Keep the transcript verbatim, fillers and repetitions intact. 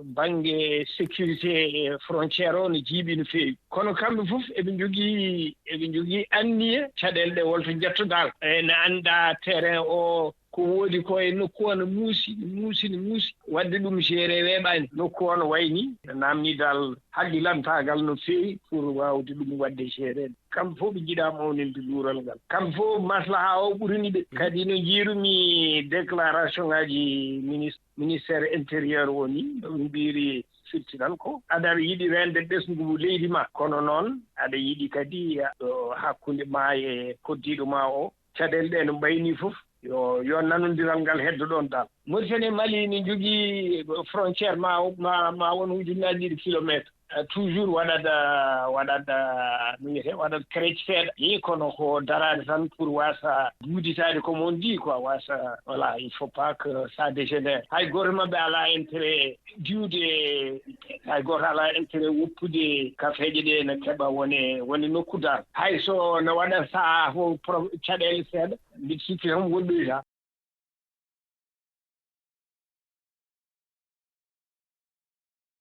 bannge sécurité frontière o no jiiɓi no feewi. Kono kamɓe fof eɓe njogii, eɓe njogii anniye caɗeele ɗe wonto njettodaal. E ne anndaa terrain o ko woodi ko e nokku o no muusi, no muusi, no muusi. Waɗde ɗum géré weeɓaani. Nokku o no wayi ni naamnidal hakkilantaagal no feewi pour waawde ɗum waɗde géré. Kamɓe fof ɓe njiɗaa mawninde luural ngal. Kamɓe fof maslaha o ɓurini ɓe. Kadi no njiirumi déclaration ngaji minis-, ministère intérieur o ni, no ɓe mbiiri firti tan ko aɗa yiɗi reende ɓesngu leydi ma, kono noon aɗa yiɗi kadi ɗo hakkunde ma e koddiiɗo ma o. Caɗeele ɗe no mbayni fof, yo, yo nanondiral ngal heddo ɗon dal. Mauritanie e Mali ne njogii frontière ma, ma, ma won ujunnaaji ɗiɗi kilomètre. Eh, toujours waɗat, eh, waɗat, eh, no wiyetee, waɗat crête seeɗa. Ii, kono ko daraade tan pour waasa duuditaade, comme on dit, quoi, waasa, voilà, il faut pas que ça dégénère. Hay gooto maɓɓe alaa intérêt diwde, hay gooto alaa intérêt woppude kafeeje ɗe no keɓa wone, wone nokku dal. Hay so no waɗa sahaa fof pro-, caɗeele seeɗa, mbiɗa sikki tan woɗɗoyta.